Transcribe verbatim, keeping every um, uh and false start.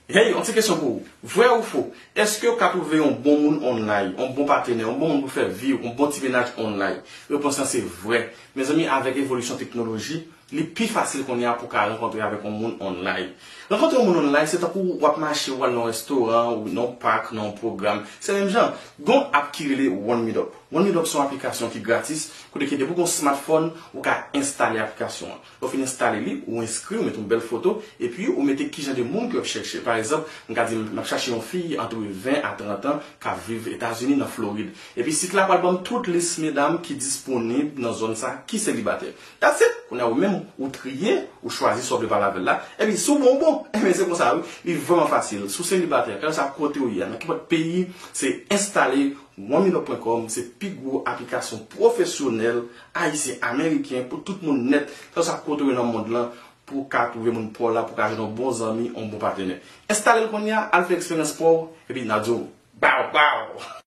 Hey, yon ti kesyon pou ou. Vrè ou fo? Èske w ka twouve yon bon moun online, yon bon patnè, yon bon moun pou fè vi w, yon bon ti mennaj online? Repons lan se vrè. Mezanmi, avèk evolisyon teknoloji, li pi fasil kounye a pou w ka rankontre avèk yon moun online. Rankontre yon moun online, se tankou w ap mache, w al nan yon restoran, ou nan yon pak, nan yon pwogram. Se menm jan. Gon app ki rele One Meetup. One Meetup se yon aplikasyon ki gratis, kote ke depi w gen yon smartphone, ou ka enstale aplikasyon an. Lè w fin enstale li, ou enskri, ou mete yon bèl foto, epi ou mete ki jan de moun ke w ap chèche. Pa egzanp, m ka di m ap chache yon fi antre ven a trant an k ap viv Etazini nan Florid. Epi sit la pral ban m tout lis medam ki disponib nan zòn sa ki selibatè. That's it! Kounye a ou menm, ou triye, ou chwazi sa w vle pale avè l la. Epi si w bon, w bon. Enben se konsa wi. Li vrèman fasil. Si w selibatè, kèlkeswa kote w ye a, nan kenpòt peyi, se enstale one meetup point com, se pi gwo aplikasyon pwofesyonèl ayisyen, ameriken, pou tout moun nèt, kèlkeswa kote w ye nan mond lan, pou w ka twouve moun pa w la, pou w ka jwenn yon bon zanmi, yon bon patnè. Enstale l kounye a, al fè eksperyans pa w, epi n a di w, baw, baw!